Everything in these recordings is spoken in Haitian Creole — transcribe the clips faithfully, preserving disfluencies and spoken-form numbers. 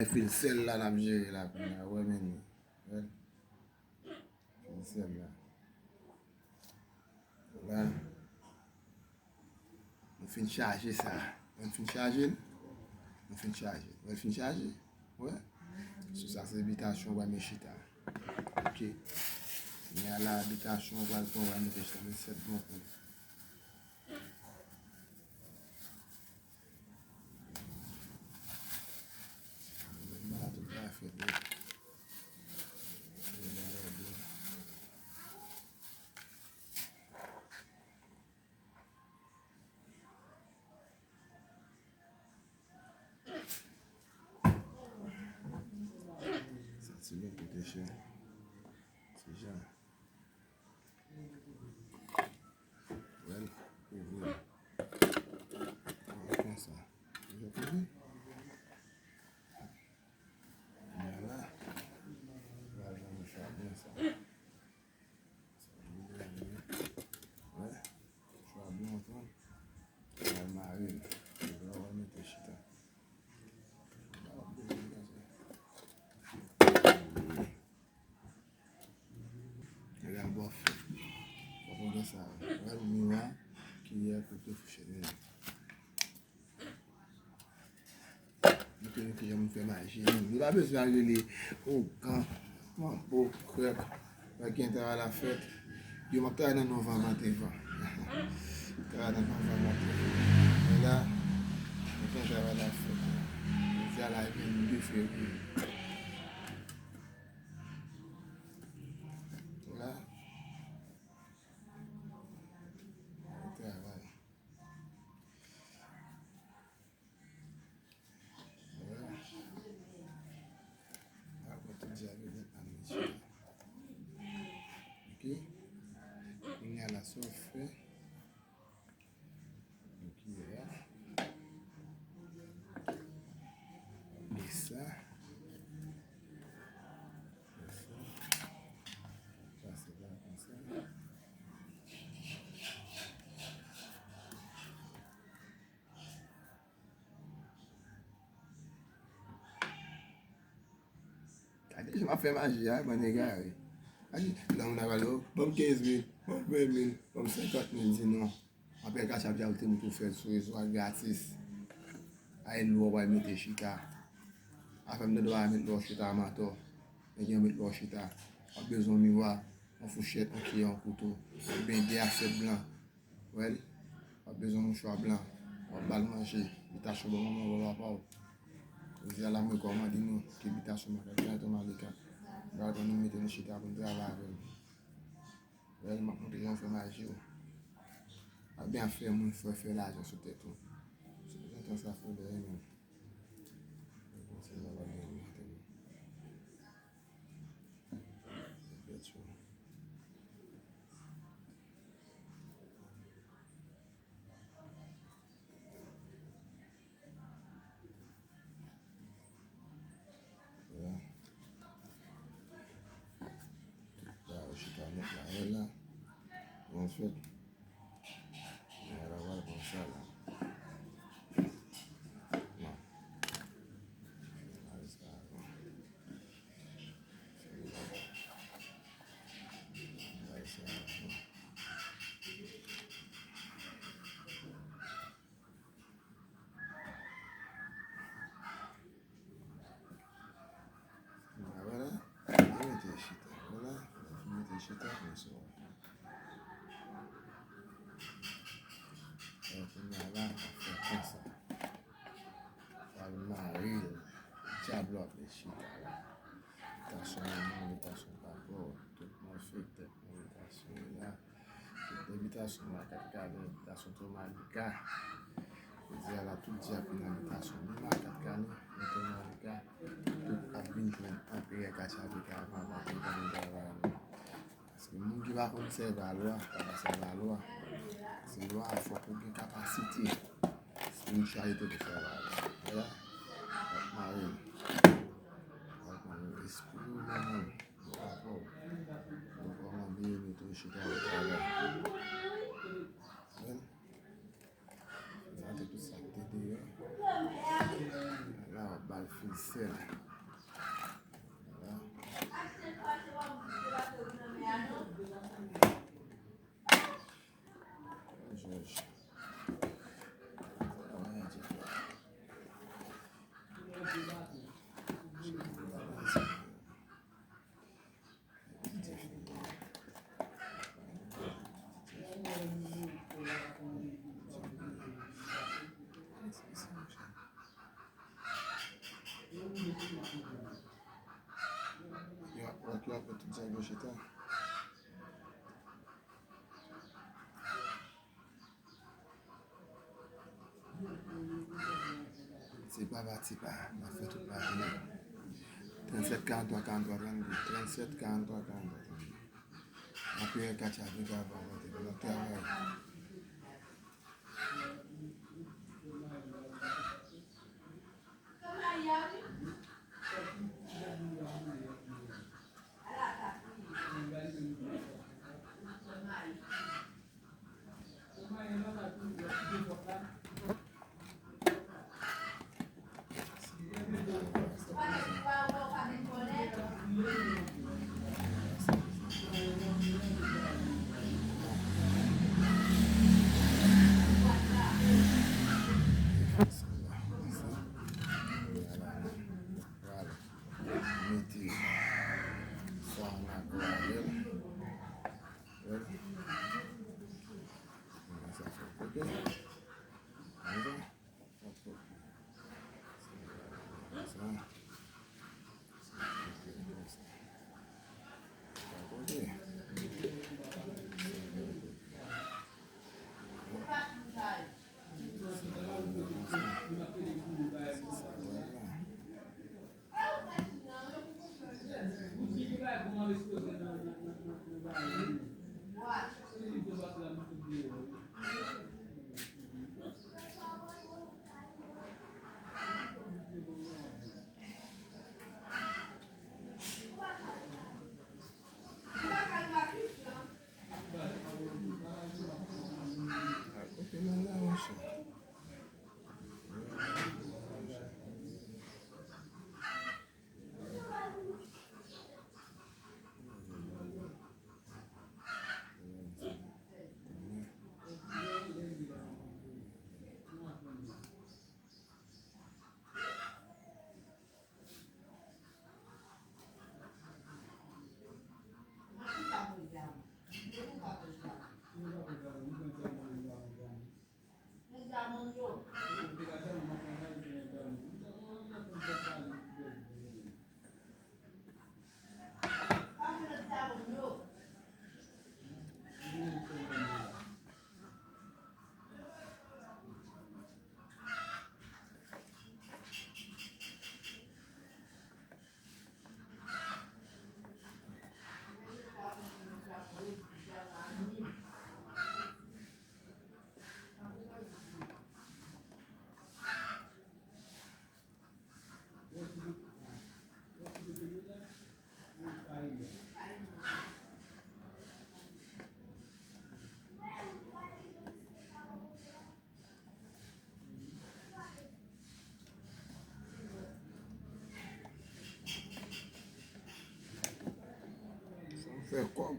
Fil sèl la n ap jere la kounye a, wè men li. Wè. Fil sèl la. La. Nou fin chaje sa. Mwen fin chaje l. Nou fin chaje. Mwen fin chaje. Wè. Sou sa se bitasyon w pral met chita. Ok. Kounye a la bitasyon w pral pran w pral met chita. Men sèt bon pou. Sa ti lòt kote chè. Ti jan. Wè l, ouvri l. Konsa. Ou konprann? Vwala. Vwala, mwen fè byen sa. Sa vle di, wè. Chwa byen antann. Wè, mare l. Vwala, wè, mete chita. Egal bòf. Fòk ou gen sa. Wè, miwa, kiyè, kouto, fouchèt. Montre nou kijan moun fè maji. Nou pa bezwen al rele ougan, manbo, krèk. Wè gen travay la fèt. Yo, m ap travay nan non van vante van. Travay nan non van vante van. Men la, nou fè travay la fèt. Jodi a la, vennde fevriye. La. Travay. Apre tout di a vini an Ayiti. Ok. Kounye a la sa w fè. Ok, la. Mete sa. Mete sa. Pase la konsa. Gade jan m ap fè maji a, bann egare. Gade, lè moun ap pale, "Oh, ban m kenz mil, ban m ven mil, ban m senkant mil," di non. Apre Cash App a ou te montre w fè l sou rezo a gratis. A e lò w pral mete chita. Afè m tande w pa met lò chita a matò. Nèg yo met lò chita. W ap bezwen yon miwa, yon fouchèt, yon kiyè, yon kouto. Oubyen de asyèt blan. Wè l, w ap bezwen mouchwa blan, w ap ba l manje, bitasyon bon manman w, bon papa w. Jodi a la m rekòmande nou ke bitasyon makak la tonbe malika. Gade kòman nou mete nou chita pou n travay avè l. Wè l, m ap montre jan w fè maji w. Oubyen ap fè moun fè, fè lajan sou tèt ou. Se pou lontan sa fè w dèyè menm. Mwen panse sa va byen monte. Bèt yo. Bagay yo chita nèt la, wè la. Bon fèt. Bagay la pral konsa la. Non. Bagay sa, non. Bagay sa, non. Vwala, mwen mete chita. Vwala, mwen mete chita konsa. Kounye a la, fè konsa. Al mare l. Dyab la ap met chita la. Bitasyon manman, bitasyon papa w. Tout malfektè, bitasyon la. Tout bitasyon makak kane, bitasyon tou malika. Jodi a la, tout dyab ki nan bitasyon, ni makak kane, ni tou malika, tout ap vin jwenn anperè Katya Beka avan, avan pou l pa vin travay avè l. Paske moun ki pa konn sèvi a lwa, pa ka sèvi a lwa. Se lwa a, fòk ou gen kapasite espirityalite pou sèvi a lwa. Wè la, w ap mare l. W ap mare l. Espri ou nan men w. Bon, dakò. Bon, kòman byen nou tou chita yo travay. Men, gade tout sa ki te deyò. La, w ap ba l fil Sèl. Vwala. Yo ap wè, yo ap wè tout sa yo chita. Tipa pa tipa, n ap fè tout pati nou. Trannsèt, karanntwa, karanntwa, trannde. Trannsèt, karanntwa, karanntwa, trannde. Apre katya vin travay, n ap travay. Vwala. Mete sa an akò avè l. Wè. Sa fè kote. Konsa. Sa. Sa kote. Sa fè kòb.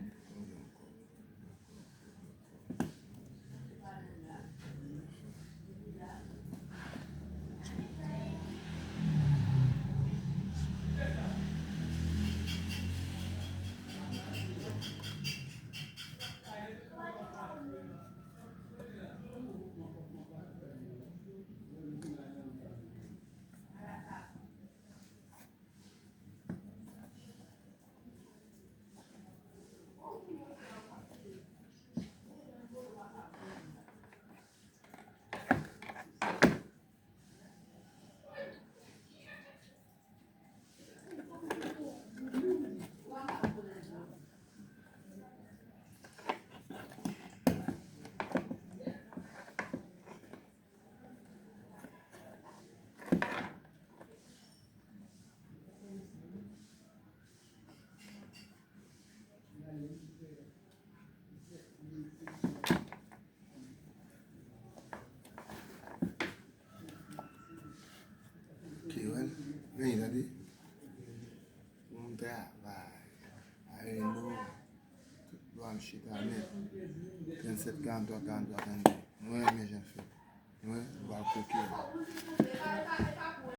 Travay. Areno. Tout lwa m chita nèt. Tranntsèt, karantwa, karantwa, trannde. Mwen renmen jan l fèt.